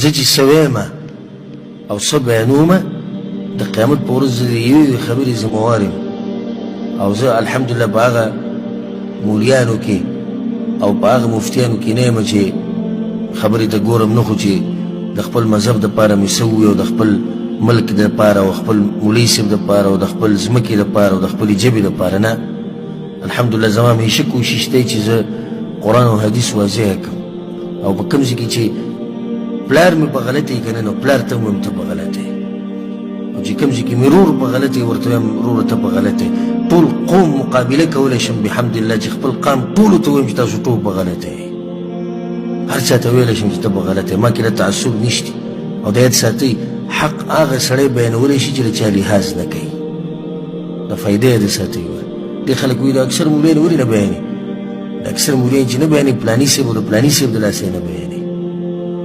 زه چې څه وایم او څه بیانوم، د قیامت په ورځ زه د یوې یوې خبرې ذمهوار یم. او زه الحمدلله په هغه مولیانو کې او په هغه مفتیانو کې نه یم چې خبرې ته ګورم نه، خو چې د خپل مذهب دپاره مې څه ووایي او د خپل ملک دپاره او خپل مولوي صاحب دپاره او د خپل ځمکې دپاره او د خپلې ژبې دپاره نه. الحمدلله زما همیشه کوشش دی چې زه قرآن او حدیث واضح کړم، او په کوم ځای کې چې پلار مې په غلطه یې که نه، نو پلار ته وایم ته په غلطه یې، او چې کوم ځای کې مې ورور په غلطه یې ورته وایم وروره ته په غلطه یې. ټول قوم مقابله کولی شم بحمد الله چې خپل قام ټولو ته وایم چې تاسو ټول په غلطه یې. هر چا ته ویلی شم چې ته په غلطه یې، ما کې دا تعصب نشته. او د یاد ساتئ، حق هغه سړی بیانولی شي چې له چا لحاظ نه کوي. د فایده یې د ساتئ. دې خلک وایي دا اکثر مولویان ولې نه بیانوي؟ د اکثر مولویان چې نه بیانوي، پلاني صاحب او د پلاني صاحب د لاسه یې نه بیانوي.